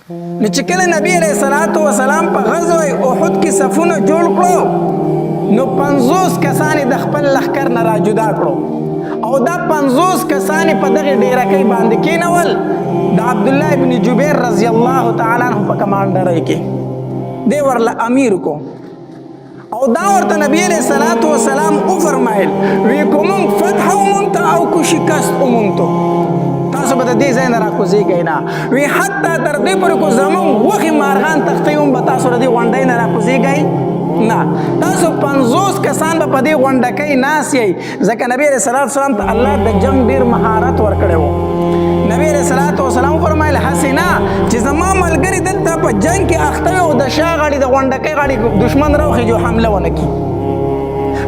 نو چې کله نبی علیه الصلاة والسلام په غزوه احد کې صفونه جوړ کړو، نو 50 کسان د خپل لښکر نه را جدا کړو او دا 50 کسان په دغه ډیرکۍ باندې کینول د عبدالله ابن جبیر رضی الله تعالی عنہ په کمانډرۍ کې دی ورله امیر کو. او دا ورته نبی علیہ الصلوۃ والسلام او فرمایل وی کوم فتح ومنته او کو شکست ومنته، تاسو به د دې ځای نه راکوزېږئ نه. وی حتی تر دې پورې کو زمونږ غوښې مارغان تښتوي هم به تاسو د دې غونډۍ نه راکوزېږئ نه. تاسو 50 کسان به په دې غونډکۍ ناست یئ، ځکه نبی علیہ الصلوۃ والسلام ته الله د جنګ ډېر مهارت ورکړی و. نبی علیہ الصلوۃ والسلام فرمایل هسې نه چې زما ملګري دلته په جنګ کې اخته وي او د شا غاړي د غونډکۍ غاړي دښمن راوخېږي او حمله ونه کړي،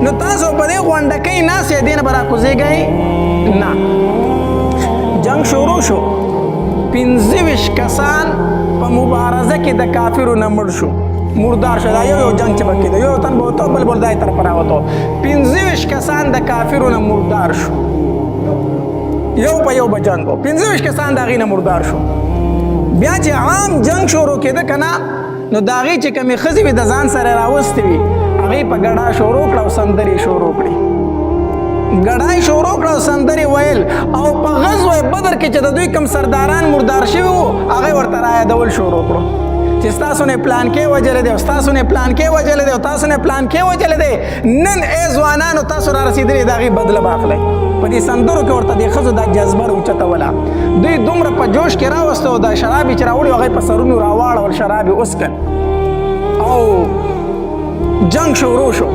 نو تاسو په دې غونډکۍ ناست یئ، دې نه به راکوزېږئ نه. جنګ شروع شو، 25 کسان په مبارزه کې د کافرو نه مړ شو، مردار شو. دا یو یو جنګ چې به کېده، یو تن به وتو بل بل دای طرف راوتو. 25 کسان د کافرو نه مردار شو، یو په یو به جنګ و، 25 کسان د هغې نه مردار شو. بیا چې عام جنګ شروع کېده که نه، نو د هغې چې کومې ښځې وي د ځان سره راوستې وي، هغې په ګډا شروع کړه او سندرې شروع کړې، ګډا یې شروع کړه او سندرې ویل. او په غزوه بدر کې چې د دوی کوم سرداران مردار شوي وو، هغې ورته رایادول شروع کړو چې ستاسو نه پلان کې وژلی دی، او ستاسو نه پلان کې وژلی دی، او تاسو نه پلان کې وژلی دی. نن ای ځوانانو تاسو را رسېدلي، د هغې بدله به اخلئ. په دې سندرو کې ورته د ښځو دا جذبه راوچتوله. دوی دومره په جوش کې راوستو، دا شراب یې چې راوړي هغه یې په سرونو راواړول، شراب یې وڅښل او جنګ شروع شو،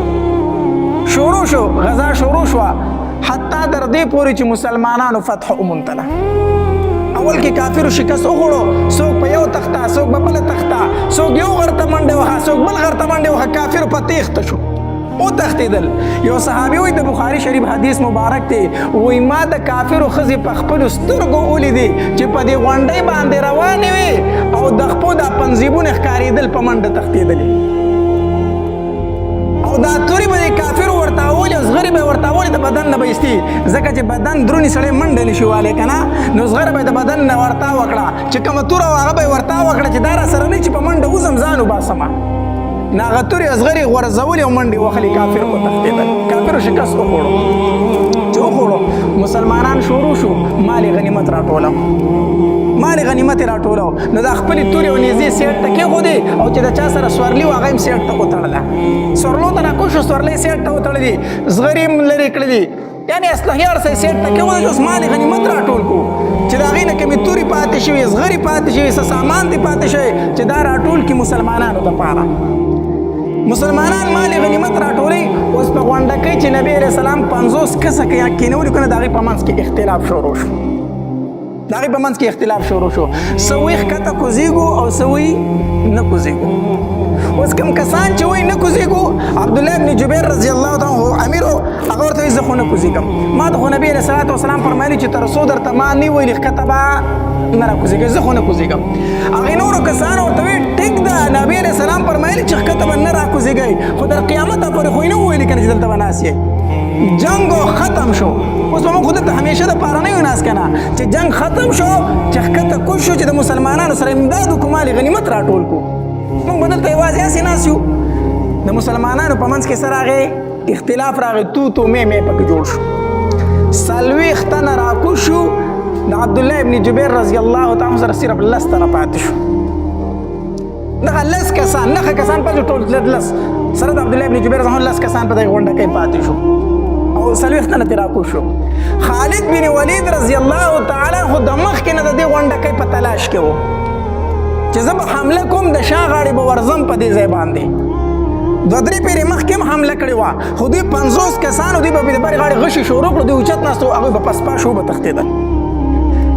شروع شو، غزا شروع شوه، حتی تر دې پورې چې مسلمانانو فتح وموندله. اول کې کافرو شکست وخوړو، څوک په یو تخته، څوک په بله تخته، څوک یو غر ته منډه وهه، څوک بل غر ته منډه وهه، کافر په تېښته شو، وتښتېدل. یو صحابي وایي، د بخاري شریف حدیث مبارک دی، وایي ما د کافرو ښځې په خپلو سترګو ولیدې چې په دې غونډۍ باندې روانې وې او د خپو دا پنځیبونه ښکارېدل، په منډه تښتېدلې. او دا تورې به د کافرو ورته اولې او زغرې به یې ورته اولې د بدن نه به ایستي، ځکه چې بدن درونی سړی منډه نه شي والی که نه، نو زغره به یې د بدن نه ورتا وکړه، چې کومه توره وه هغه به یې ورتا وکړه چې دا را سره نه چې په منډه وځم ځان وباسم. نو هغه تورې او زغرې غورځولې او منډې وهلې، کافر وتښتېدل، کافرو شکست وخوړو. چې وخوړو مسلمانان شروع شو مال غنیمت راټولو، مال غنیمت یې راټولو. نو دا خپلې تورې او نیزې سیټ ته کېښودې او چې د چا سره سورلي وه هغه یې هم سیټ ته وتړله، سورلو ته راکوز شو، سورلۍ سیټ ته وتړلې، زغرې هم لرې کړلې، یعنې اسلحې هر څه یې سیټ ته کېښودل چې اوس مال غنیمت راټول کړو، چې د هغې نه کومې تورې پاتې شوې، زغرې پاتې شوې، څه سامان دې پاتې شوی چې دا راټول کړي مسلمانانو دپاره. مسلمانان مال غنیمت راټولوي. اوس په غونډه کې چې نبی علیه السلام 50 کسه کېنولي که نه، د هغې په منځ کې اختلاف شروع شو، د هغې په منځ کې اختلاف شروع شو، څه وایي ښکته کوزېږو او څه وایي نه کوزېږو. اوس کوم کسان چې وایي نه کوزېږو، عبدالله بن جبیر رضی الله تعالی عنه امیر و، هغه ورته وایي زه خو نه کوزېږم، ما ته خو نبی علیه الصلاة والسلام فرمایلي چې تر څو درته ما نه ویلي ښکته به نه راکوزېږې، زه خو نه کوزېږم. هغې نورو کسانو ورته ویل ټیک ده، نبی علیه السلام فرمایلي چې ښکته به نه راکوزېږئ، خو تر قیامته پورې خو یې نه وویلي که نه چې دلته به ناست یئ. جنګ ختم شو، اوس به موږ خو دلته همیشه دپاره نه یو ناست که نه، چې جنګ ختم شو چې ښکته کوز شو چې د مسلمانانو سره امداد وکړو، مال غنیمت راټول کړو، موږ به دلته یوازې هسې ناست یو. د مسلمانانو په منځ کې څه راغی؟ اختلاف راغی، تو تو مې مې پکې جوړ شو. 40 تنه راکوز شو، د عبدالله ابن جبیر رضی الله تعالی سره صرف 10 تنه پاتې شو. دغه 10 کسان، 9 کسان پاتې ټول 10 سره د عبدالله ابن جبیر رضی الله 10 کسان په دغه غونډه کې پاتې شو او 40 تنه ترې راکوز شو. خالد بن ولید رضی الله تعالی عنه د مخکې نه د دې غونډه کې په تلاش کې و چې زه به حمله کوم، د شا غاړې به ورځم په دې ځای باندې. دوه درې پېرې مخکې هم حمله کړې وه، خو دوی 50 کسانو دوی به د برې غاړې غشي شروع کړو، دوی اوچت ناست وو، هغوی به پسپا شو به تښتېدل.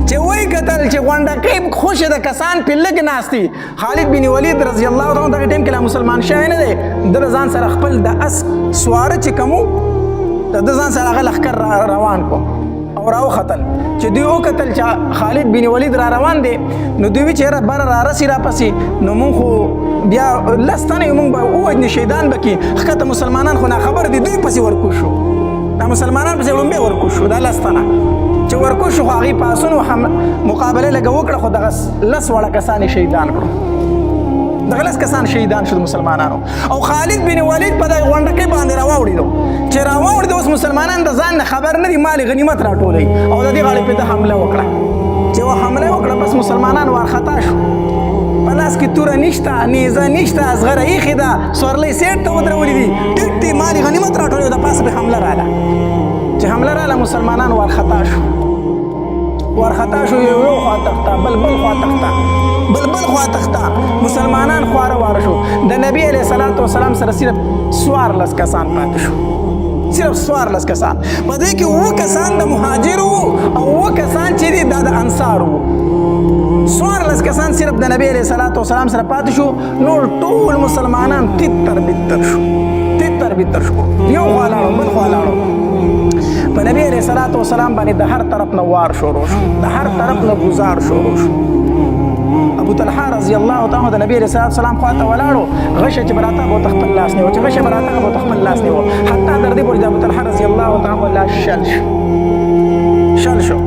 چې ویې کتل چې غونډکۍ خوشې د کسان پې لږ ناست دي، خالد بن ولید رضی الله تعالی دغه ټایم کې لا مسلمان شوی نه دی، ده له ځان سره خپل د اس سواره چې کوم وو، د ده ځان سره هغه لښکر روان کړو او راوختل. چې دوی وکتل چې خالد بن ولید را روان دی، نو دوی وی چې یاره بره را رسي را پسې، نو مونږ خو بیا 10 تنه یو، مونږ به ووژني، شهیدان به کړي، ښکته مسلمانان خو ناخبر دي، دوی پسې ورکوز شو. دا مسلمانان پسې ړومبی ورکوز شو. دا لس تنه چې ورکوز شو، خو هغوی په اسونو مقابله لږه وکړه، خو دغه لس واړه کسان یې شهیدان کړو. دغه لس کسان شهیدان شو د مسلمانانو. او خالد بن ولید په دغه غونډکۍ باندې راواوړېدو. چې راواوړېدو، اوس مسلمانان د ځان نه خبر نه دي، مال غنیمت راټولوي، او د دې غاړې پې ده حمله وکړه. چې وه حمله وکړه، بس مسلمانان وارخطا شو. په لاس کې توره نشته، نیزه نشته، زغره ایښې ده، سورلۍ سیټ ته ودرولې دي، ټیټ دي، مال غنیمت راټولوي، د پاسه پرې حمله راله. چې حمله راله، مسلمانان وارخطا شو، وارخطا شو. یو یو خوا تخته، بل بل خوا تخته، بل بل خوا تخته، مسلمانان خواره واره شو. د نبی علیه الصلاة والسلام سره صرف 14 کسان پاتې شو، صرف 14 کسان. په دې کې اووه کسان د مهاجرو وو او اووه کسان چې دي دا د انصارو وو. 14 کسان صرف د نبی علیه الصلاة والسلام سره پاتې شو، نور ټول مسلمانان تتر بتر شو، تتر بتر شو، یو خوا لاړو، بل خوا لاړو. په نبی علیه الصلاة والسلام باندې د هر طرف نه وار شروع شو، د هر طرف نه ګزار شروع شو. ابو طلحه رضی الله تعالی عنہ د نبی علیه الصلاة والسلام خواته ولاړو، غشه چې براته به خپل لاس نیو، چې غشه براته به خپل لاس نیو، حتی تر دې پورې د ابو طلحه رضی الله تعالی عنہ لاس شل شو، شل شو.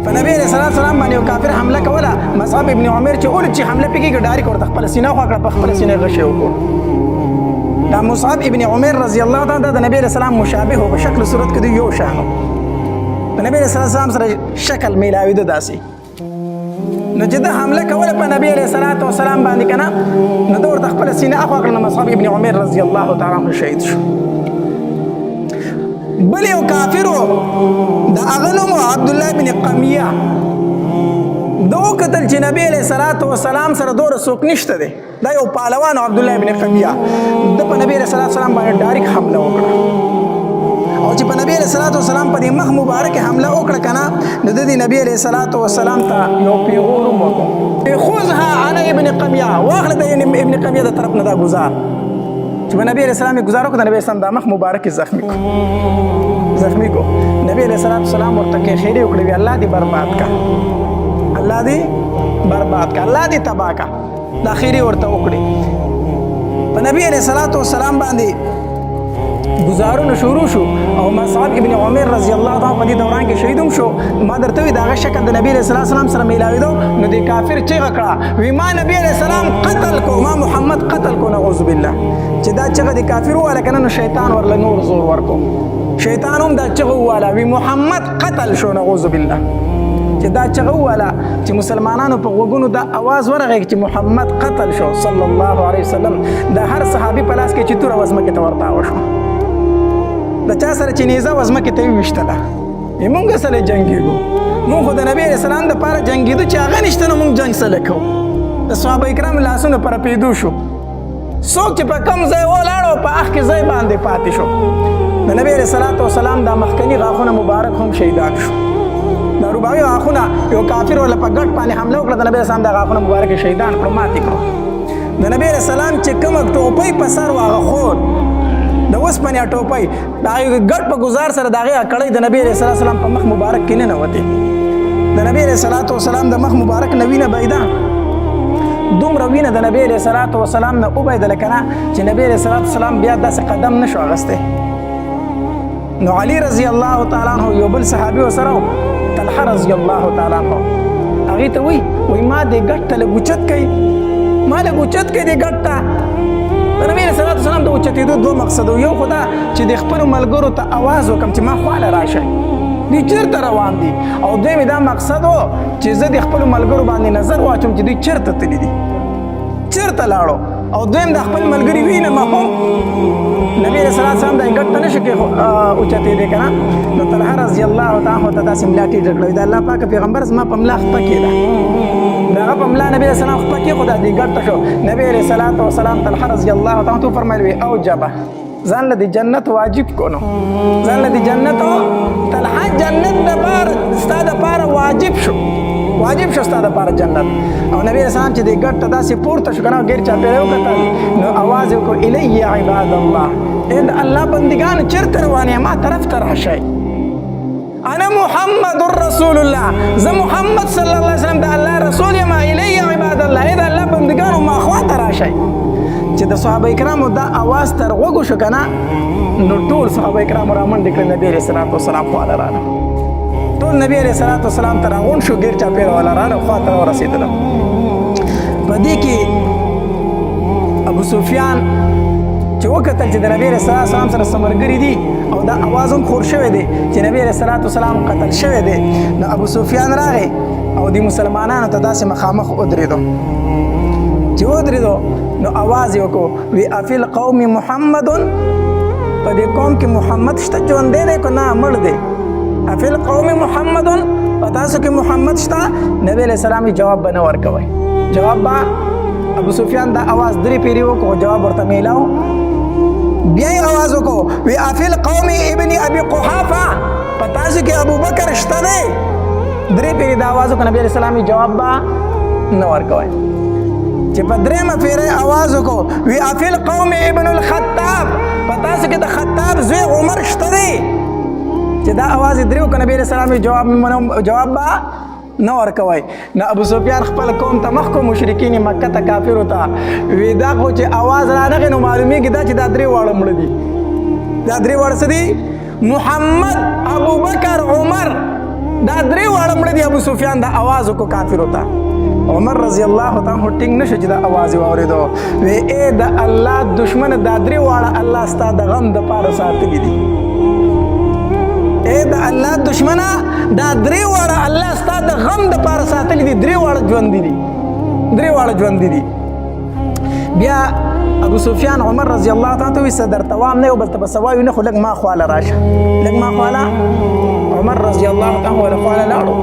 په نبی علیه الصلاة والسلام باندې یو کافر حمله کوله، مصعب ابن عمر، چې اول چې حمله پکې کې ډایرک ورته خپل سینه خوا کړه، په خپل سینه غشه وکړ. دا مصعب ابن عمر رضی الله تعالی د نبی علیه السلام مشابه په شکل صورت کې دی، یو شانو په نبی علیه السلام سره شکل میلاوي ده داسې. نو چې ده حمله کوله په نبی علیه الصلاة والسلام باندې که نه، نو ده ورته خپله سینه اخوا کړه، نو مصعب ابن عمر رضی الله تعالی عنه شهید شو. بل یو کافر و، د هغه نوم عبدالله بن قمیه. ده وکتل چې نبی علیه الصلاة والسلام سره دومره څوک نشته دی. دا یو پهلوان عبدالله ابن قمیه، ده په نبی علیه الصلاة والسلام باندې ډایرک حمله وکړه. او چې په نبی علیه الصلاة والسلام په دې مخ مبارک حمله وکړه که نه، نو د دې نبی علیه الصلاة والسلام ته یو پیغور هم وکړو، خذها عن ابن قمیه، واخله د ابن قمیه د طرف نه دا ګزار. چې په نبی علیه السلام یې ګزار وکړ، د نبی علیه السلام دا مخ مبارک زخمي کړو، زخمي کړو. نبی علیه الصلاة والسلام ورته کې خیرې وکړې، وی الله دې برباد کا، الله دې برباد کا، الله دې تباه کا. دا خیرې ورته وکړې. په نبی علیه الصلاة والسلام باندې گزارونه شروع شو، او مصعب ابن عمر رضی الله تعالی په دې دوران کې شهید هم شو. ما درته وی د هغه شکل د نبی علیه الصلاة والسلام سره میلاوېدو. نو دې کافر چیغه کړه، وی ما نبی علیه السلام قتل کو، ما محمد قتل کو، نعوذ بالله. چې دا چغه د کافر وواله که نه، نو شیطان ورله نور زور ورکو. شیطان هم دا چغه وواله، وی محمد قتل شو، نعوذ بالله. چې دا چغه وواله، چې مسلمانانو په غوږونو دا اواز ورغی چې محمد قتل شو صلی الله علیه وسلم، د هر صحابي په لاس کې چې توره وه ځمکې ته ورتاوه شوه، د چا سره چې نیزه وه ځمکې ته یې وویشتله. مونږ سره جنګېږو؟ مونږ خو د نبی علیه السلام دپاره جنګېدو، چې هغه نشته نو مونږ جنګ څه کوو؟ د صحابه کرام لاسونه پر پیدو شو، څوک چې په کم ځای ولاړ او په اخ کې ځای باندې پاتې شو. د نبی علیه الصلاة والسلام دا مخکني غاښونه مبارک هم شهیدان شو. دا رباعي غاښونه، یو کافر ولا په ګټ باندې حمله وکړه، د نبی علیه السلام دا غاښونه مبارک شهیدان کړو، ماتې کړو. د نبی علیه السلام چې کومه ټوپۍ په سر وه، هغه خور د اوسپنې ټوپۍ، د هغې ګټ په ګزار سره د هغې کړۍ د نبی علیه الصلاة والسلام په مخ مبارک کې ننوتې. د نبی علیه الصلاة والسلام د مخ مبارک نه وینه بهیده، دومره وینه د نبی علیه الصلاة والسلام نه وبهیدله که نه، چې نبی علیه الصلاة والسلام بیا داسې قدم نه شو اخیستی. نو علی رضی الله تعالی عنہ یو بل صحابي ورسره، طلحه رضی الله تعالی عنہ، هغې ته وایي، وایي ما دې ګټ ته لږ اوچت کوي، ما لږ اوچت کوي دې ګټ ته. د نبی علیه الصلاة والسلام د اوچتېدو دوه مقصد، یو خو دا چې د خپلو ملګرو ته اواز وکړم چې ما خواله راشئ، دوی چېرته روان دي، او دویم دا مقصد و چې زه د خپلو ملګرو باندې نظر واچوم چې دوی چېرته تللي دي، چېرته لاړو، او دویم د خپل ملګري وینم هم. نبی علیه الصلاة والسلام د ګټ ته نه شو کې اوچتېدی که نه. نو طلحه رضی الله تعالی عنه ته داسې ملا ټیټه کړه، د الله پاک پیغمبر زما په ملا خپه کېده. د هغه په ملا نبی علیه السلام خپه کېښوده، دې ګټ ته شو. نبی علیه الصلاة والسلام طلحه رضی الله تعالی عنه ته وفرمایل، وی اوجبه، ځان له د جنت واجب کو، نو ځان له د جنت، طلحه جنت د پاره ستا د پاره واجب شو، واجب شو ستا د پاره جنت. او نبی اسلام چې د ګټ ته داسې پورته شو که نه، ګیر چاپېره وکتل، نو اواز یې وکړ، الی عباد الله، ای د الله بندګانو چېرته روان یې؟ ما طرف ته راشئ، انا محمد رسول الله، زه محمد صلی الله علیه وسلم د الله رسول یم، الی عباد الله، ای د الله بندګانو ما خوا ته راشئ. چې د صحابه کرامو دا اواز تر غوږو شو که نه، نو ټول صحابه کرامو رامنډې کړې، نبي علیه الصلات والسلام خواله راغله. ټول نبي علیه الصلات والسلام ته راغونډ شو، ګیر چاپېره والا راغله، خوا ته ورسېدله. په دې کې ابو سفیان چې وکتل چې د نبي علیه الصلات والسلام سره څه ملګري دي او دا اواز هم خور شوی دی چې نبي علیه الصلات والسلام قتل شوی دی، نو ابو سفیان راغی او د مسلمانانو ته داسې مخامخ ودرېدو. چې ودرېدو نو اواز یې وکړو، وی افی القوم محمد، په دې قوم کې محمد شته، ژوندی دی که نه مړ دی؟ افی القوم محمد، په تاسو کې محمد شته؟ نبی علیه السلام یې جواب به نه ورکوی. جواب به ابو سفیان دا اواز درې پیرې وکړو، جواب ورته میلاو. بیا یې اواز وکړو، وی افی القوم ابن ابي قحافه، په تاسو کې ابوبکر شته دی؟ درې پیرې دا اواز وکړو، نبی علیه السلام یې جواب به نه ورکوی. چې په درېیمه پیرې اواز وکړو، وی افی القوم ابن الخطاب، په تاسو کې د خطاب زوی عمر شته دی؟ چې دا اواز یې درې وکړو، نبی علیه السلام یې جواب به نه ورکوي. نو ابو سفیان خپل قوم ته مخ کو، مشرکین مکه ته، کافرو ته وی دا خو چې اواز را نغی نو معلومیږي دا چې دا درې واړه مړه دي. دا درې واړه څه دي؟ محمد، ابوبکر، عمر، دا درې واړه مړه دي. ابو سفیان دا اواز وکړو کافرو ته. عمر رضی الله تعالی عنہ ټینګ نشو چې دا اواز یې واورېدو، وی ای د الله دشمن، دا درې واړه الله ستا د غم دپاره ساتلي دي. ای د الله دشمنه، دا درې واړه الله ستا د غم دپاره ساتلي دي، درې واړه ژوندي دي، درې واړه ژوندي دي. بیا ابو سفیان عمر رضی الله تعالی ته وی څه درته وام نه یو بل ته به څه وایو نه، خو لږ ما خواله راشه، لږ ما خواله. عمر رضی الله تعالی له خواله لاړو،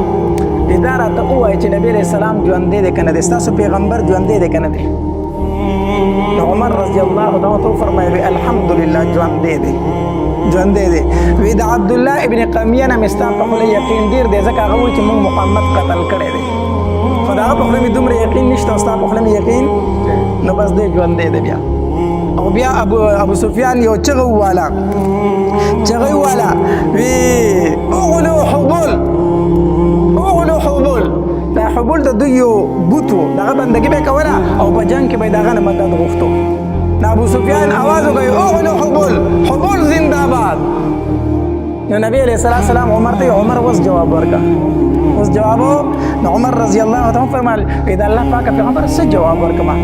دا راته ووایه چې نبی علیه السلام ژوندی دی که نه دی؟ ستاسو پیغمبر ژوندی دی که نه دی؟ نو عمر رضی الله تعالی ته وفرمایل، الحمدلله ژوندی دی، ژوندی دی. وی د عبدالله ابن قمیه نه مې ستا په خوله یقین ډېر دی، ځکه هغه وایي چې موږ محمد قتل کړی دی، خو د هغه په خوله مې دومره یقین نشته او ستا په خوله مې یقین، نو بس دی ژوندی دی. بیا او بیا ابو سفیان یو چغه وواله، چغه وواله، وی اغلو حبول، اغلو حبول. دا حبول د دوی یو بت و، دغه بندګي به یې کوله او په جنګ کې به یې د هغه نه مدد غوښتو. نو ابو سفیان اواز وکړ، اغلو حبول، حبول زنده‌باد. نو نبی علیه الصلاة والسلام عمر ته، عمر اوس جواب ورکړه، اوس جواب. نو عمر رضی الله عنه فرمایل، وی د الله پاک پیغمبر څه جواب ورکړم؟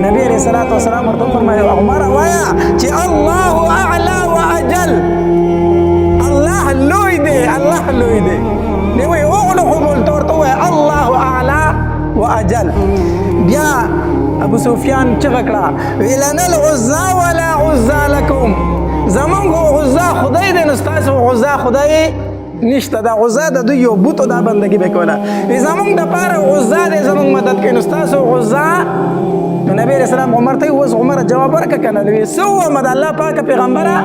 نبی علیه الصلاة والسلام ورته فرمایل، عمر وایا چې الله اعلی واجل، الله لوی دی، الله لوی دی. نو وی اغلو حبول، ته ورته ووایه الله اعلی واجل. بیا ابو سفیان چغه کړه، وی لنا العزا ولا عزا لکم، زمونږ عزا خدای دی، نو ستاسو عزا خدای نشته. دا عزا د دوی یو بت و، دا بندګي به کوله. وی زمونږ دپاره عزا دی، زمونږ مدد کوي، نو ستاسو عزا. نو نبی علیه السلام عمر ته اوس عمر جواب ورکړه که نه؟ وی څه ووایم د الله پاک پیغمبره؟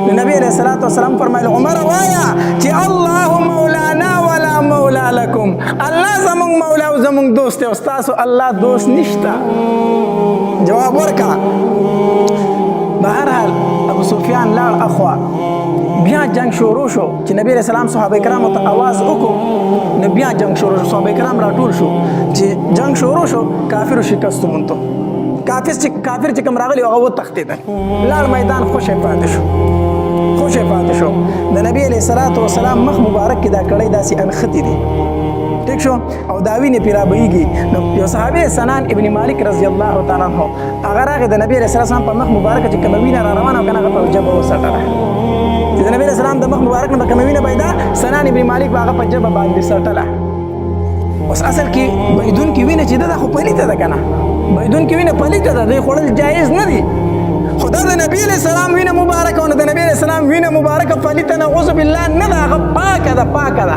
نو نبی علیه الصلاة والسلام فرمایل، عمر وایا چې الله مولانا ولا مولا لکم، الله زمونږ مولا او زمونږ دوست دی او ستاسو الله دوست نشته. جواب ورکړه. بهرحال ابو سفیان لاړ اخوا. بیا جنگ شروع شو، چې نبی علیه السلام صحابه کرامو ته اواز وکړو، نو بیا جنگ شروع شو، صحابه کرام راټول شو. چې جنگ شروع شو، کافرو شکست وموندو. کافر چې کوم راغلی هغه وتښتېدل، لاړ، میدان خوشی پاتې شو، خوشی پاتې شو. د نبی علیه الصلاة والسلام مخ مبارک کې دا کړۍ داسې انښتې دي، ټیک شو، او دا وینې پرې رابهیږي. نو یو صحابي سنان ابن مالک رضی الله تعالی عنه هغه راغی، د نبی علیه السلام په مخ مبارک چې کومه وینه را روانه وه که نه، هغه په ژبه وڅټله. چې د نبی علیه السلام د مخ مبارک نه به کومه وینه بهېده، سنان ابن مالک به هغه په ژبه باندې څټله. اوس اصل کې بيدون کې وینه چې ده، دا خو پلیته ده که نه؟ بيدون کې وینه پلیته ده، دوی خوړل جایز نه دي، خو دا د نبی علیه السلام وینه مبارکه، نو د نبی علیه السلام وینه مبارکه پلیته نعوذ بالله نه ده، هغه پاکه ده، پاکه ده.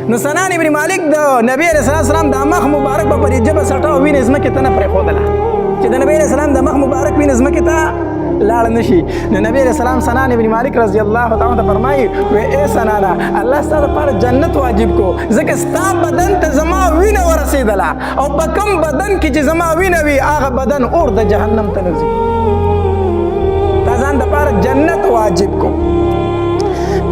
نو سنان ابن مالک د نبی علیه السلام د مخ مبارک په پرې ژبه څټه او وینه ځمکې ته نه پرېښودله، چې د نبی علیه السلام د مخ مبارک وینه ځمکې ته لاړ نشي. نو نبی علیه السلام سنان ابن مالک رضی الله تعالی ته فرمایي، وی ای سنانه، الله ستا لپاره جنت واجب کو، ځکه ستا بدن ته زما وینه ورسېدله، او په کوم بدن کې چې زما وینه وي هغه بدن اور د جهنم ته نه ځي. تا ځان دپاره جنت واجب کو.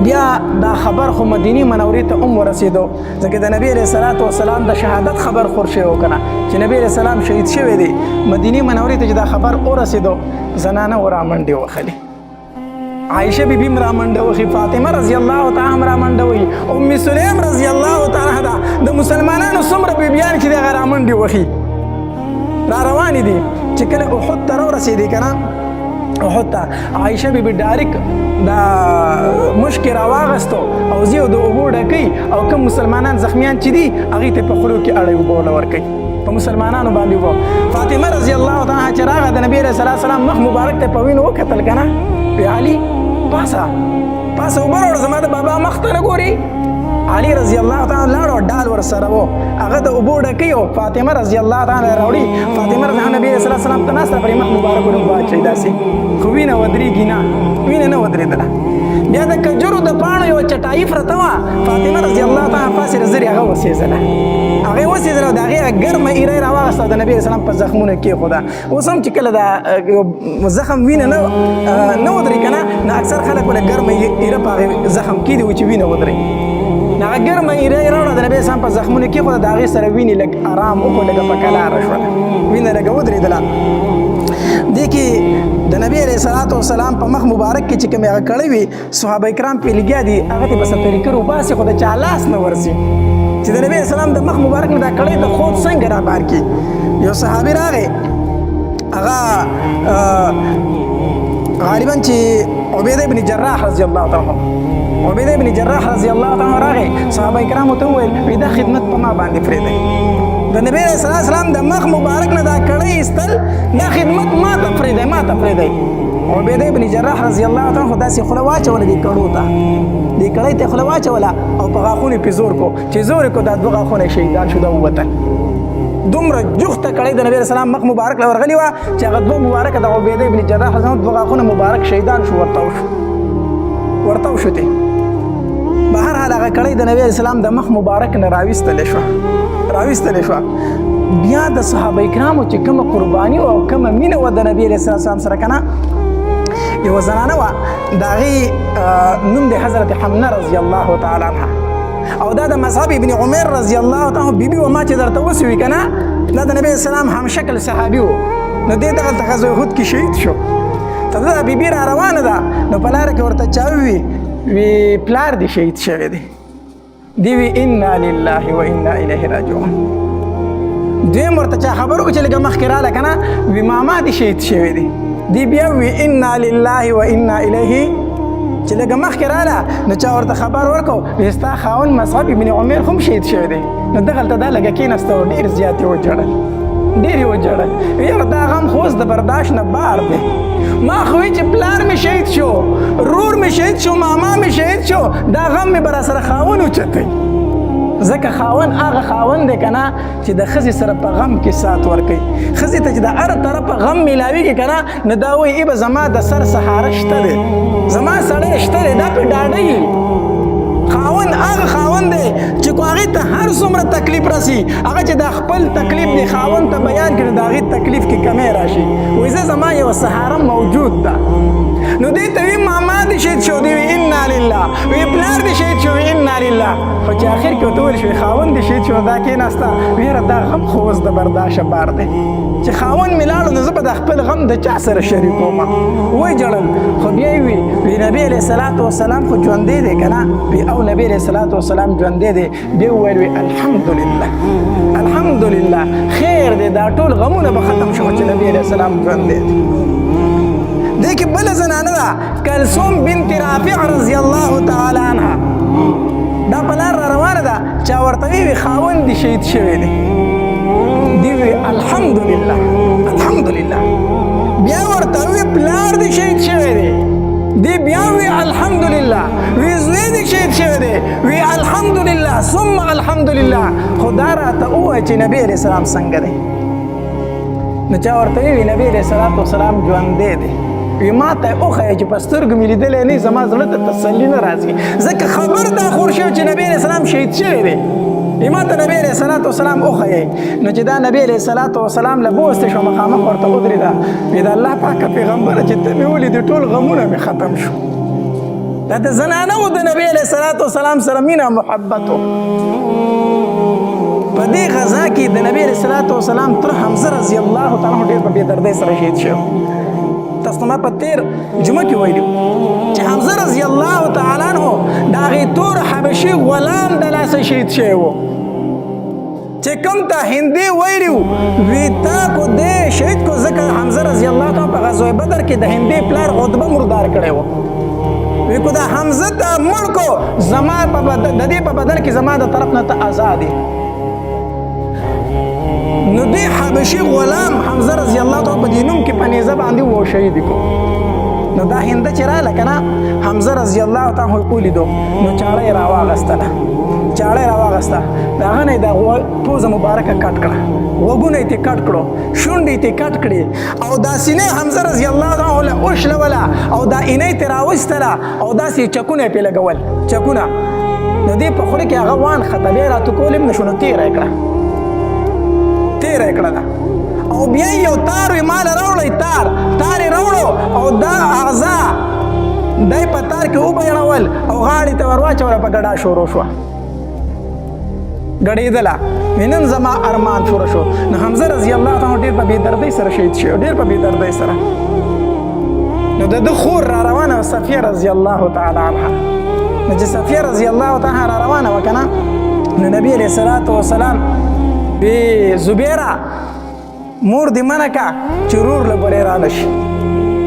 بیا دا خبر خو مدینه منورې ته هم ورسېدو، ځکه د نبی علیه الصلاة والسلام د شهادت خبر خور شوی و که نه، چې نبی علیه السلام شهید شوی دی. مدینې منورې ته چې دا خبر ورسېدو، زنانه ورامنډې وخلې، عائشه بی بی هم رامنډه وخي، فاطمه رضی الله تعالی هم رامنډه وهي، ام سلیم رضی الله تعالی ده، د مسلمانانو څومره بیبیان چې دغه رامنډې وخي، را روانې دي. چې کله احد ته راورسېدې که نه، احد ته عائشه بی بی ډایرک دا مشک راواغستو او زیو د اوبو ډکوي، او کوم مسلمانان زخمیان چې دي هغې ته په خولو کې اړوي، اوبه ورله ورکوي په مسلمانانو باندې وو. فاطمه رضی الله تعالی چې راغله د نبی علیه الصلاة والسلام مخ مبارک ته په وینو وکتل که نه، وی علي پاسه پاسه اوبه راوړه، زما د بابا مخ ته نه ګوري. علي رضی الله تعالی لاړ او ډال ورسره وو، هغه د اوبو ډکوي او فاطمه رضی الله تعالی راوړي. فاطمه رضی الله نبی علیه الصلاة والسلام ته ناسته، پرې مخ مبارک ورته واچوي داسې، خو وینه ودرېږي نه، وینه نه ودرېدله. بیا د کجورو د پاڼو یوه چټایي پرته وه، فاطمه رضی الله تعالی پاسې زرې هغه وسېځله، هغې وسېځله او د هغې هغه ګرمه ایره یې راواخیسته او د نبي علیه السلام په زخمونو کېښوده. اوس هم چې کله دا یو زخم وینه نه نه ودري که نه، نو اکثر خلک له ګرمه ایره په هغې زخم کېږي چې وینه ودري. هغه ګرمه ایره یې راوړه د نبي اسلام په زخمونو کېښوده، د هغې سره وینې لږ ارام وکړو، لږه په کلاره شوله، وینه لږه ودرېدله. دې کې د نبي علیه الصلاة والسلام په مخ مبارک کې چې کومې هغه کړی وي، صحابه کرام پرې لګیا دي، هغه ته به څه طریقه روباسي، خو د چا لاس نه ورځي چې د نبي علیه السلام د مخ مبارک نه دا کړی د خود څنګه را بار کړي. یو صحابي راغی، هغه غالبا چې عبیده ابن جراح رضی الله تعالی عنه، عبیده ابن جراح رضی الله تعالی عنه راغی، صحابه کرامو ته وویل وی دا خدمت په ما باندې پرېږدئ، د نبی علیه الصلاة والسلام د مخ مبارک نه دا کړی ایستل، دا خدمت ما ته پرېږدئ، ما ته پرېږدئ. عبیده ابن جراح رضی الله تعالی عنه داسې خوله واچوله دې کړو ته، دې کړۍ ته خوله واچوله او په غاښونو یې پې زور کو، چې زور یې کو دا دوه غاښونه شهیدان شو، دا ووتل. دومره جوخته کړۍ د نبی علیه السلام مخ مبارک له ورغلې وه چې هغه دوه مبارک د عبیده ابن جراح رضی الله دوه غاښونه مبارک شهیدان شو، ورتاو شو، ورتاو شو ته. به هر حال هغه کړۍ د نبی علیه السلام د مخ مبارک نه راویستلې شوه، راویستلې شوه. بیا د صحابه کرامو چې کومه قرباني او کومه مینه وه د نبی علیه السلام سره که نه، یوه زنانه وه د هغې نوم دی حضرت حمنه رضی الله تعالی عنها، او دا د مصعب ابن عمر رضی الله تعالی بیبي وه. ما چې درته وسوي که نه، دا د نبی السلام همشکل صحابي و، نو دې دغلته غزوه احد کې شهید شو. ته دا بیبي را روانه ده، نو په لاره کې ورته چا ووي وی پلار دې شهید شوی دی. دی وی انا لله و انا الیه راجعون. دویم ورته چا خبر وکړو چې لږه مخکې راله که نه، وی ماما دې شهید شوی دی. دی بیا وی انا لله و انا الیه. چې لږه مخکې راله نو چا ورته خبر ورکړو وی ستا خاوند مصعب ابن عمر هم شهید شوی دی. نو دغلته دا لږه کېناسته او ډېر زیات یې وژړل، ډېر یې وژړل. یاره دا غم خو اوس د برداشت نه بار دی، ما خو وی چې پلار مې شهید شو، رور مې شهید شو، ماما مې شهید شو، دا غم مې به راسره خاوند اوچتوي. ځکه خاوند هغه خاوند دی که نه چې د ښځې سره په غم کې سات ورکوي، ښځې ته چې د هر طرفه غم میلاویږي که نه، نو دا وایي ای به زما د سر سهاره شته دی، زما سړی شته دی، دا پرې ډاډه وي. خاوند هغه خاوند دی چې کو هغې ته هر څومره تکلیف رسي، هغه چې دا خپل تکلیف دی خاوند ته بیان کړي، د هغې تکلیف کې کمی راشي، وایي زه زما یوه سهاره موجود ده. نو دې ته وي ماما دې شهید شو، دی وي انا لله، وي پلار دې شهید شو، وي انا لله. خو چې اخر کې ورته وویل شو خاوند دې شهید شو، دا کېناسته ویره دا غم خو اوس د برداشته بار دی، چې خاوند مې لاړو نو زه به د خپل غم د چا سره شریکوم. ویې ژړل، خو بیا یې وي وی نبی علیه الصلاة والسلام خو ژوندی دی که نه، وی او نبی علیه الصلاة والسلام ژوندی دی. بیا وویل وی الحمدلله الحمدلله، خیر دی، دا ټول غمونه به ختم شو چې نبی علیه السلام ژوندی دی. دې کې بله زنانه ده کلثوم بنت رافع رضی الله تعالی عنها، دا په لار را روانه ده، چا ورته وی خاوند دې شهید شوی دی. دی وی الحمدلله الحمدلله. بیا ورته وی پلار دې شهید شوی دی. دی بیا وی الحمدلله. وی زوی دې شهید شوی دی. وی الحمدلله ثم الحمدلله. خدا راته ووایه چې نبی علیه السلام څنګه دی. نو چا ورته وی نبی علیه الصلاة والسلام ژوندی دی. وی ما ته وښیه چې په سترګو مې لیدلی نه، زما زړه ته تسلي نه راځي، ځکه خبر دا خور شوی چې نبی علیه السلام شهید شوی دی. وی ما ته نبی علیه الصلاة والسلام وښیئ. نو چې دا نبی علیه الصلاة والسلام له بوستې شو، مخامخ ورته ودرېده، وی د الله پاکه پیغمبره چې ته مې ولیدې ټول غمونه مې ختم شو. دا د زنانه و د نبی علیه الصلاة والسلام سره مینه محبت و. په دې غزا کې د نبی علیه الصلاة والسلام تر حمزه رضی الله تعالی عنه ډېر په بې دردۍ سره شهید شو. تاسو ته ما په تېر جمعه کې ویلي چې حمزه رضی الله تعالی عنه د هغې تور حبشي غلام د لاسه شهید شوی و، چې کوم ته هندې ویلي وو وی تا کو دې شهید کو، ځکه حمزه رضی الله تعالی په غزوه بدر کې د هندې پلار عتبه مردار کړی و. وی کو دا حمزه ته مړ کو، زما په بدل د دې په بدل کې زما د طرف نه ته آزاد. نو دې حبشي غلام حمزه رضی الله تعالی په دې نوم کې په نیزه باندې و شهید کو. نو دا هنده چې راله که نه، حمزه رضی الله تعالی عنه ولیدو، نو چاړه یې راواغستله، چاړه یې راواغسته، د هغه نه یې د پوزه مبارکه کټ کړه، غوږونه یې ترې کټ کړو، شونډې یې ترې کټ کړې، او دا سینه حمزه رضی الله تعالی عنه له وشلوله، او دا اینه یې ترې راویستله، او داسې چکونه یې پرې لګول، چکونه. نو دې په خوله کې هغه وانښته، بیا یې راتوکول هم نه شو، نو تېره یې کړه، تېره یې کړله. او بیا یو تار وی مال راوړی، تار تار یې راوړو، او دا اعضا دی په تار کې وبیړول او غاړې ته ور واچوله، په ګډا شروع شوه، ګډېدله. نن زما ارمان پوره شو. نو حمزه رضی الله تعالی ډېر په بې دردۍ سره شهید شو، ډېر په بې دردۍ سره. نو د ده خور را روانه وه، صفیه رضی الله تعالی عنها. نو چې صفیه رضی الله تعالی را روانه وه که نه، نو نبی علیه الصلاة والسلام وی زبیره مور دې منع که چې رور له ګورې رانه شي،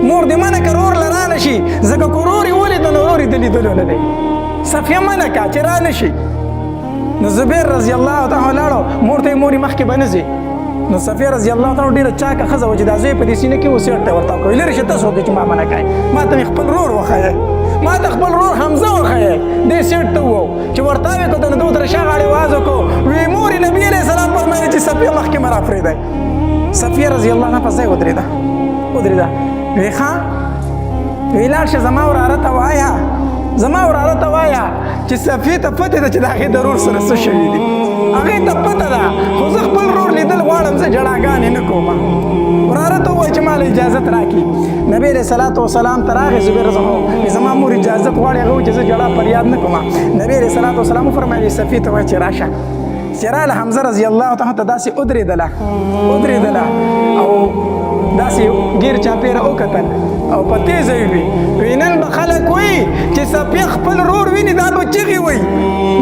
مور دې منع که رور له رانه شي، ځکه که رور یې ولیده نو رور یې د لیدلو نه دی. صفیه منع که چې رانه شي. نو زبیر رضی الله تعالی لاړو، مور ته یې مور یې مخکې به نه ځي. نو صفیه رضی الله تعالی ډېره چاکه ښځه وه چې دا زوی په دې سینه کې و، سیټ ته ورته وکړ، لرې شه تاسو چې ما منع کوې، ما ته مې خپل رور وښیې، ما ته خپل رور حمزه وښیې. دې سیټ ته وو چې ورته ویې کتل، نو ده ورته شا غاړې واز وکړو، وی مور یې نبي علیه السلام فرمایلي چې صفیه مخکې مه راپرېږدئ. صفیه رضی الله عنها په ځای ودرېده، ودرېده، وی ښه، وی لاړ شه زما وراره ته وایه، زما وراره ته وایه چې صفیې ته پته ده چې د هغې د رور سره څه شوي دي، هغې ته پته ده، خو زه خپل رور لیدل غواړم، زه ژړاګانې نه کوم. وراره ته ووایه چې ما له اجازت راکړي. نبی علیه الصلاة والسلام ته راغی زبیر رضی الله عنه، زما مور اجازت غواړي، هغه وایي چې زه ژړا فریاد نه کوم. نبی علیه الصلاة والسلام وفرمایل صفیې ته وایه چې راشه. چې راله حمزه رضی الله تعالی ته داسې ودرېدله، ودرېدله او داسې ګیر چاپېره وکتل او په تېزه یې وي، وی نن به خلک وایي چې صفیه خپل رور ویني، دا به چغې وایي،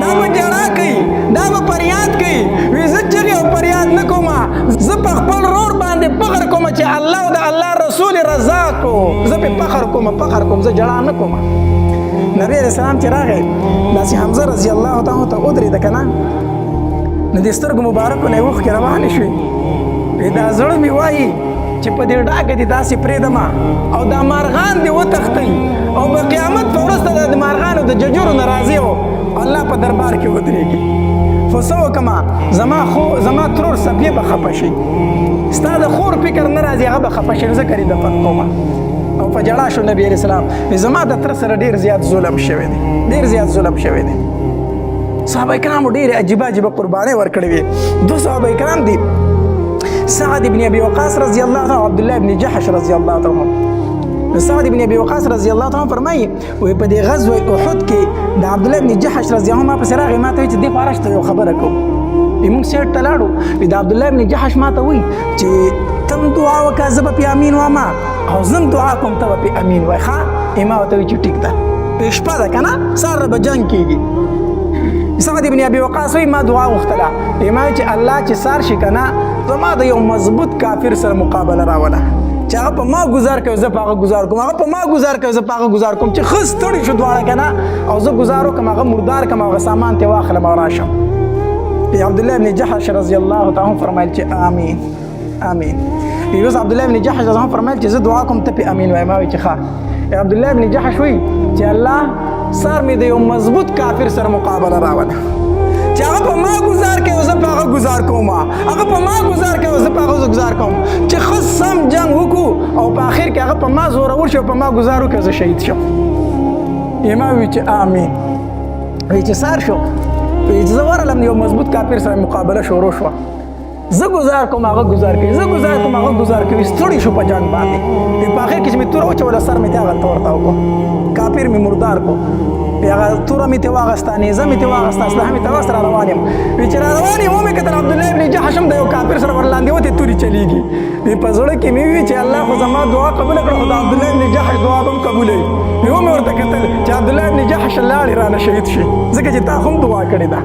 دا به ژړا کوي، دا به فریاد کوي. وی زه چغې او فریاد نه کوم، زه په خپل رور باندې فخر کوم چې الله او د الله رسول رضا کو، زه پې فخر کوم، فخر کوم، زه ژړا نه کوم. نبی علیه السلام چې راغی داسې حمزه رضی الله تعالی ته ودرېده که نه، نو د سترګو مبارکو نه یې اوښکې روانې شوې. وی دا زړه مې وایي چې په دې ډاګه دې داسې پرېږدم او دا مارغان دې وتښتي، او په قیامت په ورځ ته د مارغانو د ججورو نه راضي او الله په دربار کې ودرېږي. خو څه وکړم، زما خو زما ترور صفیه به خفه شي، ستا د خور فکر نه راځي، هغه به خفه شي، زه کري دفن کوم. او په ژړا شو نبی علیه السلام، زما د تره سره ډېر زیات ظلم شوی دی، ډېر زیات ظلم شوی دی. صحابه کرامو ډېرې عجیبه عجیبه قربانۍ ورکړې وې. دوه صحابه کرام دي، سعد ابن ابي وقاص رضی الله عنه او عبد الله ابن جحش رضی الله عنه. سعد ابن ابي وقاص رضی الله عنه فرمایي وی په دې غزوه احد کې د عبد الله ابن جحش رضی الله عنه ما پسې راغی، ما ته وایي چې دې پاره شته یو خبره کوم. موږ سیټ ته لاړو، د عبد الله ابن جحش ما ته وایي چې تم دعا وکړه، زه به پې امین وم او زه هم دعا کوم ته به پې امین وای. ښه، ما ورته وایي چې ټیک ده، شپه ده که نه، سهار به جنګ کېږي. سعد ابن ابي وقاص وایي ما دعا غوښتله، ما چې الله چې سار شي که نه، زما د یو مضبوط کافر سره مقابله راوله چې هغه په ما ګزار کوي، زه په هغه ګزار کوم، هغه په ما ګزار کوي، زه په هغه ګزار کوم، چې ښه ستړي شو دواړه که نه، او زه ګزار وکړم، هغه مردار کړم، هغه سامان ترې واخلم او راشم. عبد الله ابن جحش رضی الله تعالی عنه فرمایل چې آمین آمین. اوس عبد الله ابن جحش رضی الله عنه فرمایل چې زه دعا کوم ته پې امین وایم. ما وایي چې ښه. عبد الله ابن جحش وایي چې الله سار مې د یو مضبوط کافر سره مقابله راوله چې هغه په ما ګزار کوي او زه په هغه ګزار کوم، هغه په ما ګزار کوي او زه په هغه ګزار کوم، چې ښه سم جنګ وکړو او په آخر کې هغه په ما زورور شي او په ما ګزار وکړي، زه شهید شم. ما وایي چې آمین. وایي چې سار شو، وایي چې زه ورغلم، یو مضبوط کافر سره مقابله شروع شوه. زه ګزار کوم هغه ګزار کوي، زه ګزار کوم هغه ګزار کوي، ستړي شو په جنګ باندې. په اخر کې چې مې توره وچوله سر مې ته هغلته ورته وکړو، کافر مې مردار کړو. هغه توره مې ترې واخیسته، نیزه مې ترې واخیسته، اسلحه مې ترې واخیسته، را روان یم. وی چې را روان یم ومې کتل عبدالله ابن جحش هم د یو کافر سره ورلاندې وتی، تورې چلېږي. وی په زړه کې مې ووی چې الله خو زما دعا قبوله کړه، خو د عبدالله ابن جحش دعا به هم قبولوي. وی ومې ورته کتل چې عبدالله ابن جحش لاړې رانه شهید شي، ځکه چې تا هم دعا کړې ده.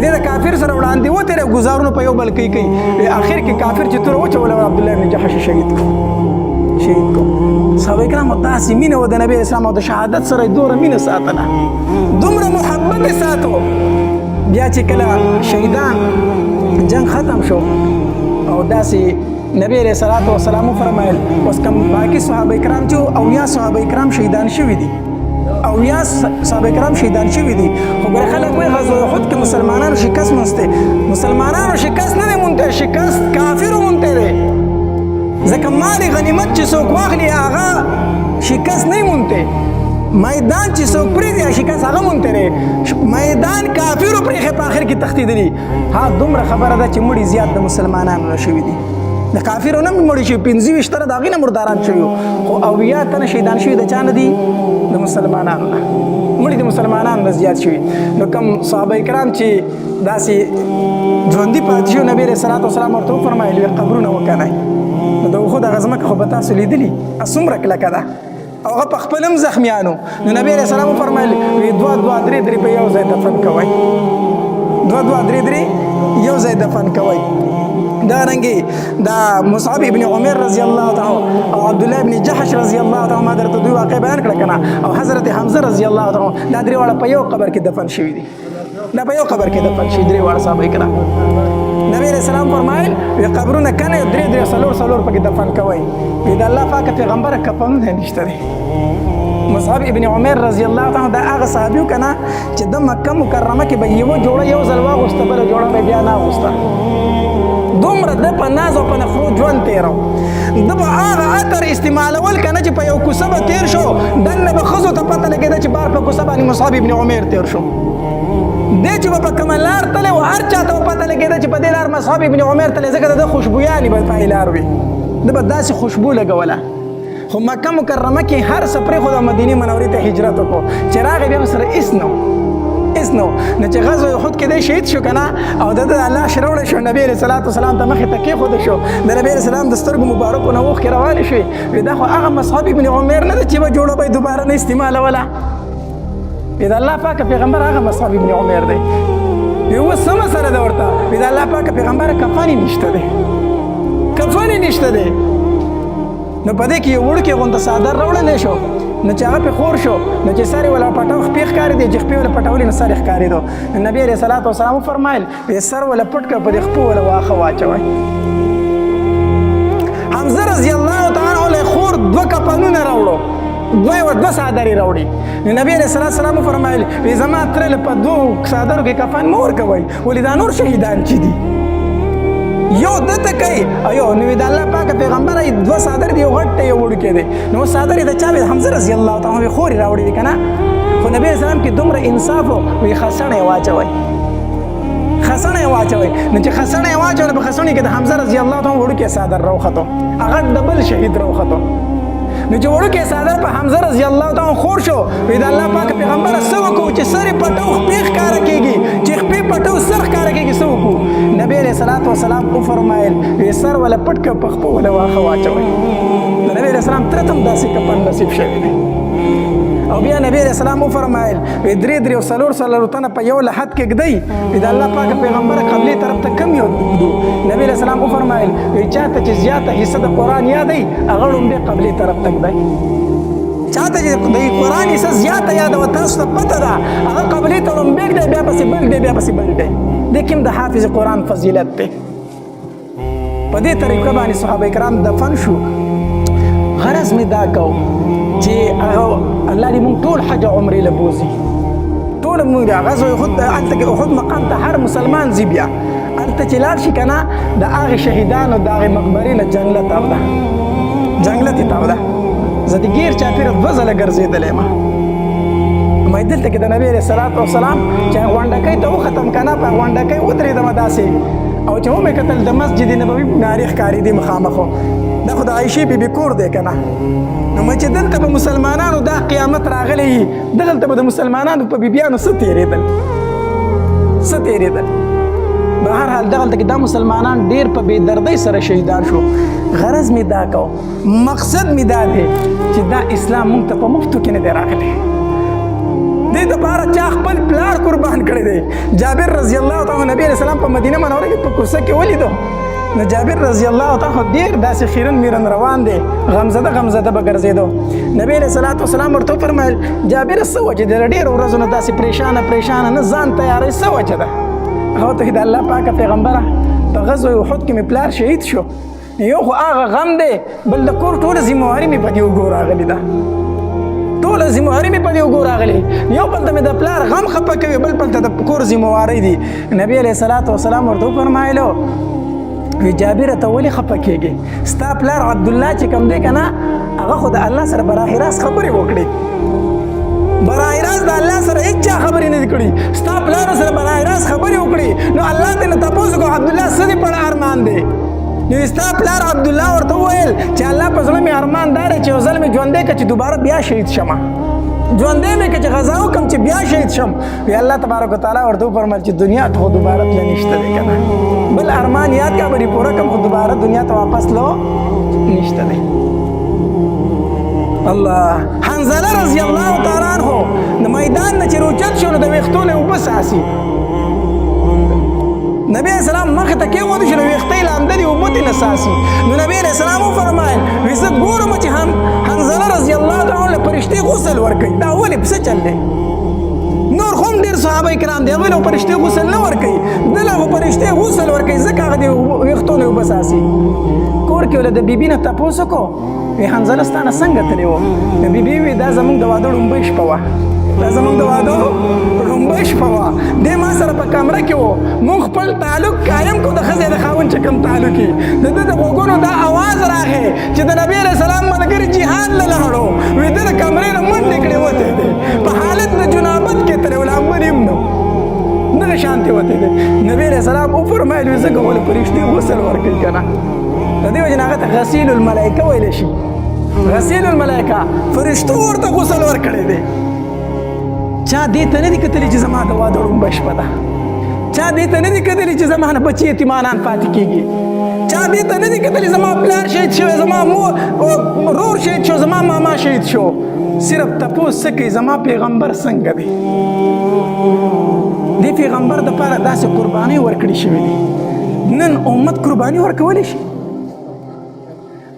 دې د کافر سره وړاندې وتی دی، ګزارونه په یو بل کوي کوي. اخر کې کافر چې توره وچوله عبدالله ابن جحش شهید کړو، شهید کړو. صحابه کرامو داسې مینه وه د نبي اسلام او د شهادت سره یې دومره مینه ساتله، دومره محبت یې ساتو. بیا چې کله شهیدان جنګ ختم شو او داسې نبی علیه الصلاة والسلام وفرمایل اوس کوم باقي صحابه کرام چې او یا صحابه کرام شهیدان شوي دي، او یا صحابه کرام شهیدان شوي دي. خو ګوره خلک وایي غزوه احد کې مسلمانانو شکست مونستی، مسلمانانو شکست نه دی مونتی، شکست کافرو مونتی دی. ځکه مال غنیمت چې څوک واخلي هغه شکست نه مونتی، میدان چې څوک پرېږدي شکست هغه مونتی دی. میدان کافرو پرېښی په آخر کې تښتېدلي. ها دومره خبره ده چې مړي زیات د مسلمانانو نه شوي دي، د کافرو نه مړي شوي، 25 تنه د هغې نه مرداران شوي، خو 70 تنه شهیدان شوي د چا نه دي؟ د مسلمانانو نه. مړي د مسلمانانو نه زیات شوي. نو کوم صحابه کرام چې داسې ژوندي پاتې شوي، نبي علیه الصلاة والسلام ورته وفرمایل وی قبرونه وکنئ. نو د احد هغه ځمکه خو به تاسو لیدلي څومره کلکه ده، او هغه په خپل هم زخمیانو. نو نبي علیه السلام وفرمایل وی دوه دوه درې درې په یو ځای دفن کوئ، دوه دوه درې درې یو ځای دفن کوئ. دا رنګي دا مصعب ابن عمر رضی الله تعالی او عبد الله ابن جحش رضی الله تعالی ما درته دوی واقع بیان کړه کنه، او حضرت حمزه رضی الله تعالی، دا درې واړه په یو قبر کې دفن شوي دي، دا په یو قبر کې دفن شوي درې واړه صحابه کرام. نبی علیہ السلام فرمایل وی قبرونه کنه درې درې څلور څلور پکې دفن کوئ. وی د الله پاک پیغمبر کفنونه نشته دی. مصعب ابن عمر رضی الله تعالی دا هغه صحابي و کنه چې د مکه مکرمه کې به یوه جوړه یو ځل واغوسته، بله جوړه به بیا نه اغوسته. دومره د په ناز او په نخرو ژوند تېرو. ده به هغه عطر استعمالول که نه چې په یو کوڅه به تېر شو، دننه به ښځو ته پته لګېده چې بار په کوڅه باندې مصعب ابن عمر تېر شو. دی چې به په کومه لار تللی و هر چا ته به پته لګېده چې په دې لار مصعب ابن عمر تللی، ځکه د ده خوشبویانې به په لار وي، ده به داسې خوشبو لګوله. خو مکه مکرمه کې هر څه پرېښود او مدینې منورې ته هجرت وکړو. چې راغی بیا سره هېڅ نه و، هېڅ نه و. نو چې غزوه احد کې دی شهید شو که نه، او د ده لاش راوړی شو، نبي علیه الصلاة والسلام ته مخې ته کېښودل شو. د نبي علیه السلام د سترګو مبارکو نه اوښکې روانې شوې. وی دا خو هغه مصعب ابن عمر نه ده چې به جوړه به یې دوباره نه استعمالوله. وی د الله پاک پیغمبر هغه مصعب ابن عمر دی. وی اوس څه مسله ده ورته؟ وی د الله پاک پیغمبر کفن یې نشته دی، کفن یې نشته دی. نو په دې کې یو وړوکی غوندې څادر راوړلی شو، نو چې هغه پې خور شو، نو چې سر یې ولا پټاو خپې ښکارېدې، چې خپې ولا پټولې نو سر یې ښکارېدو. نو نبي علیه الصلاة والسلام وفرمایل وی سر ولا پټ کړه، په دې خپو ولا واښه واچوئ. حمزه رضی الله تعالی عنه خور دوه کفنونه راوړو، دوه څادرې راوړي. نو نبي علیه الصلاة والسلام وفرمایل وی زما تره له په دوو څادرو کې کفن مه ورکوئ، ولې دا نور شهیدان چې دي یو ده ته کوي او یو. نو د الله پاک پیغمبر یې دوه څادر دی، یو غټ دی یو وړوکی دی. نو څادر یې د چا وي؟ حمزه رضی الله تعالی عنه خور یې راوړي دي که نه. خو نبي علیه السلام کې دومره انصاف و، وی خسڼه یې واچوئ، خسڼه یې واچوئ. نو چې خسڼه یې واچوله، په خسڼې کې د حمزه رضی الله تعالی عنه وړوکی څادر راوختو، هغه د بل شهید راوختو. نو چې وړوکی څادر په حمزه رضی الله تعالی عنه خور شو، وی د الله پاک پیغمبر څه وکړو چې سر یې پټو خپې ښکاره کېږي، چې خپې پټو سر ښکاره کېږي، څه وکړو؟ نبی علیه الصلاة والسلام وفرمایل وی سر وله پټ کړه، په خپو وله واښه واچوئ. د نبی علیه السلام تره ته هم داسې کفن نصیب شوی دی. او بیا نبی علیه السلام وفرمایل وی درې درې او څلور څلور تنه په یو لحد کې ږدئ. وی د الله پاک پیغمبر قبلې طرف ته کم یو ږدو؟ نبی علیه السلام وفرمایل وی چاته چې زیاته حصه د قرآن یادوي هغه ړومبی قبلې طرف ته ږدئ. چاته چې د قرآن حصه زیاته یاده وه، تاسو ته پته ده، هغه قبلې ته ړومبی ږدئ، بیا پسې بل ږدئ، بیا پسې بل ږدئ. دې کې هم د حافظ قرآن فضیلت دی. په دې طریقه باندې صحابه کرام دفن شو. غرض مې دا کو چې هغه الله دې مونږ ټول حج او عمرې له بوځي، ټول مونږ د غزوه احد هلته کې احد مقام ته هر مسلمان ځي، بیا هلته چې لاړ شي که نه د هغې شهیدانو د هغې مقبرې نه جنګله تاو ده، جنګله ترې تاو ده. زه د ګیر چاپېره دوه ځله ګرځېدلی یم. ما دلته کې د نبي علیه الصلاة والسلام چې غونډکۍ ته وختم که نه، په غونډکۍ ودرېدم داسې او چې ومې کتل د مسجد نبوي منارې ښکارېدې مخامخ، دا خو د عایشې بي بي کور دی که نه. نو مې چې دلته به مسلمانانو دا قیامت راغلی، دغلته به د مسلمانانو په بیبیانو څه تېرېدل، څه تېرېدل. به هر حال دغلته کې دا مسلمانان ډېر په بې دردۍ سره شهیدان شو. غرض مې دا کو، مقصد مې دا دی چې دا اسلام مونږ ته په مفتو کې نه دی راغلی. دې دپاره چا خپل پلار قربان کړی دی. جابر رضی الله تعالی نبی علیه السلام په مدینه منوره کې په کوڅه کې ولیدو. نو جابر رضی الله تعالی ډېر داسې خیرن میرن روان دی، غمزده غمزده به ګرځېدو. نبی علیه الصلاة والسلام ورته وفرمیل، جابر څه وجه دی ډېرو ورځو نه داسې پریشانه پریشانه نه ځان تیاری، څه وجه ده؟ هغه ورته د الله پاکه پیغمبره په غزوه احد کې مې پلار شهید شو، یو خو هغه غم دی، بل د کور ټوله ذمهواري مې په دې اوږو راغلې ده، ټوله ذمهواري مې په دې اوږو راغلې. یو بل ته مې د پلار غم خفه کوي، بل بل ته د کور ذمهواري دي. نبی علیه الصلاة والسلام ورته وفرمایلو، وی جابر ته ولې خفه کېږې؟ ستا پلار عبدالله چې کوم دی که نه، هغه خو د الله سره براه راست خبرې وکړې، براه راست د الله سره هېچا خبرې نه دي کړي، ستا پلار سره براه راست خبرې وکړې. نو الله دې نه تپوس وکړو، عبدالله څه دې په ارمان دی؟ نو ستا پلار عبدالله ورته وویل چې الله په زړه مې ارمان دا دی چې یو ځل مې ژوندی کړه چې دوباره بیا شهید شم، ژوندی مې کړه چې غزا وکړم چې بیا شهید شم. وی الله تبارک وتعالی ورته وفرمایل چې دنیا ته خو دوباره تله نشته دی که نه، بل ارمان یاد کړه به دې پوره کړم، خو دوباره دنیا ته واپس تلو نشته دی. الله حنظله رضی الله تعالی عنه د میدان نه چې روچت شو، نو د ویښتو نه اوبه څاڅي. نبی علیہ السلام مخې ته کېښودل چې نو ویښته یې لامده دي، اوبه ترې نه څاڅي. نو نبی علیه السلام وفرمایل، وي زه ګورم چې هم حنظله رضی الله تعالی عنه له فرشتې غسل ورکوي، دا ولې څه چل دی؟ نور خو هم ډېر صحابه کرام دي، هغوی له فرشتې غسل نه ورکوي، ده له خو فرشتې غسل ورکوي، ځکه هغه د ویښتو نه اوبه څاڅي. کور کې له د بیبي نه تپوس وکړو، وی حنظله ستا نه څنګه تللی و؟ نو بیبي وی دا زموږ د واده ړومبۍ شپه وه، دا زموږ د واده ړومبۍ شپه وه، دی ما سره په کمره کې و، موږ خپل تعلق قایم کړو، د ښځې د خاوند چې کوم تعلق وي. د ده د غوږونو دا اواز راغی چې د نبي علیه السلام ملګري جهاد له لاړو. وی ده د کمرې نه منډې کړې، وتی دی په حالت د جنابت کې ترې ولامبر هم نه دغه شانتې وتی دی. نبي علیه السلام وفرمیل، وی ځکه ولې فرشتې غسل ورکوي که نه، د دې وجې نه هغه ته غسیل الملایکه ویلی شي. غسیل الملایکه، فرشتو ورته غسل ورکړی دی. چا دې ته نه دي کتلي چې زما د واده ړومبه شپه ده، چا دې ته نه دي کتلي چې زما نه بچي یتیمانان پاتې کېږي، چا دې ته نه دي کتلي زما پلار شهید شوی، زما مور ورور شهید شو، زما ماما شهید شو. صرف تپوس څه کوي، زما پیغمبر څنګه دی؟ دې پیغمبر دپاره داسې قربانۍ ورکړې شوې دي. نن امت قرباني ورکولی شي؟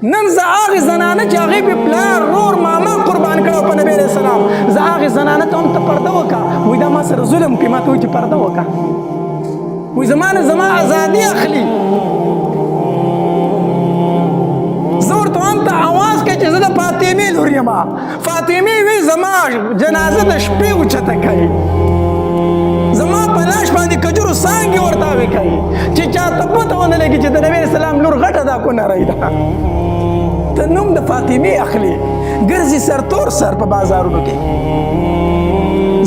نن زه هغې زنانه چې هغې پې پلار ورور ماما قربان کړی په نبي علیه السلام، زه هغې زنانه ته هم ته پرده وکړه، وایي دا ما سره ظلم کوي، ما ته وایي چې پرده وکړه، وایي زما نه زما ازادي اخلي. زه ورته وایم ته اواز کوې چې زه د فاطمې لور یم، فاطمې وی زما جنازه د شپې اوچته کوي، زما په لاش باندې کجورو څانګې ورتاوې کوي چې چا ته پته ونه لګي چې د نبي علیه السلام لور غټه ده کو نرۍ ده. ته نوم د فاطمې اخلي، ګرځي سر تور سر په بازارونو کې.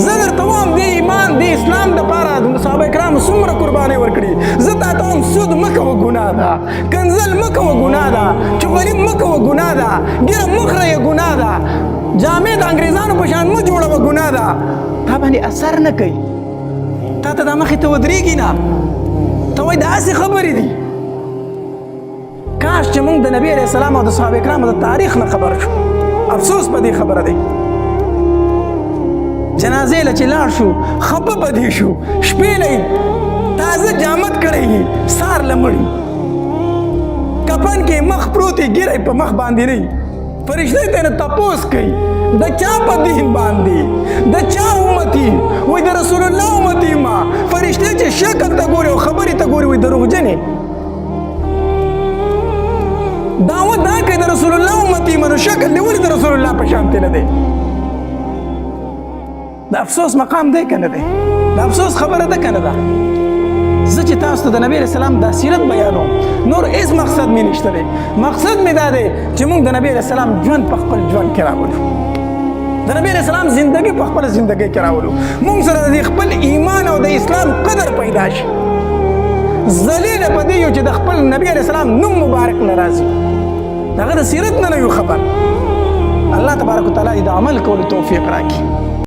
زه درته وایم د ایمان د اسلام دپاره د صحابه کرامو څومره قربانۍ ورکړي. زه تا ته وایم سود مه کوه ګناه ده، کنځل مه کوه ګناه ده، چغلي مه کوه ګناه ده، ږیره مه خریه ګناه ده، جامې د انګریزانو په شان مه جوړوه ګناه ده. تا باندې اثر نه کوي، تا ته دا مخې ته ودرېږي نه، ته وایي دا هسې خبرې دي. کاش چې موږ د نبي علیه السلام او د صحابه کرامو د تاریخ نه خبر شو. افسوس په دې خبره دی، جنازې له چې لاړ شو خفه په دې شو، شپې له تازه جامد کړی وي، سار له مړي کفن کې مخ پروت وي، ږیره یې په مخ باندې نه وي، فرشتې ته نه تپوس کوي د چا په دین باندې، د چا امتي؟ وایي د رسول الله امتي ما. فرشتې چې شکل ته ګوري او خبرې ته ګوري وایي دروغجنې دعوت دا کوي د رسول الله امتي منو، شکل دې ولې د رسول الله په شان نه دی؟ د افسوس مقام دی که نه دی؟ د افسوس خبره ده که نه ده؟ زه چې تاسو ته د نبی علیه السلام دا سیرت بیانوم، نور هېڅ مقصد مې نشته دی. مقصد مې دا دی چې موږ د نبی علیه السلام ژوند په خپل ژوند کې راولو، د نبی علیه السلام زندګي په خپله زندګۍ کې راولو، موږ سره د خپل ایمان او د اسلام قدر پیدا شي. ذلیل په دې یو چې د خپل نبی علیه السلام نوم مبارک نه راځي، د هغه د سیرت نه نه یو خبر. الله تبارک وتعالی دې د عمل کولو توفیق راکړي.